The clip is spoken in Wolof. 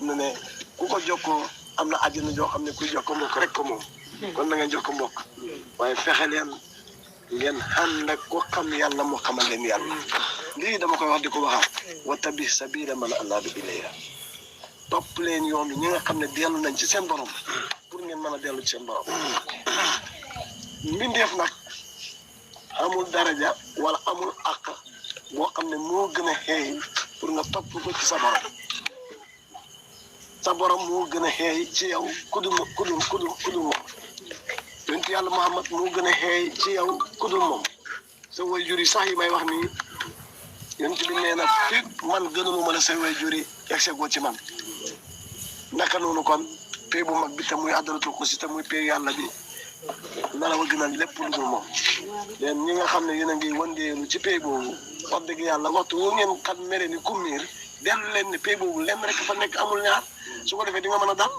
ne ku ko jokkoo am na àjjana joo xam ne ku jokkoo mbokk rek ko moom kon na ngeen jokkoo mbokk waaye fexe leen ngeen ànd ak ko xam yàlla mu xamal leen yàlla lii dama koy wax di ko waxaat wa tabi sabila man anaaba ilayya topp leen yoon ñi nga xam ne dellu nañ ci seen borom pour ngeen mën a dellu ci seen borom mbindeef nag amul daraja wala amul àq boo xam ne moo gën a xeey pour nga topp ko ci sa borom moo gën a xeey ci yow kudum moom yonent yàlla Muhammad moo gën a xeey ci yow kudum moom sa waajur yi sax yi may wax nii yonent bi nee na fi man gënuma mën a sa waajur yi egse goo ci man naka noonu kon pay bu mag bi te muy àddaratul ko si te muy pay yàlla bi na la wa gënal lépp lu dul moom leen ñi nga xam ne yéen a ngi wandeelu ci pay boobu wax dëgg yàlla waxtu woo ngeen xam mere ni kummiir dellu leen ne pay boobu lenn rek fa nekk amul ñaar su ko defee di nga mën a dal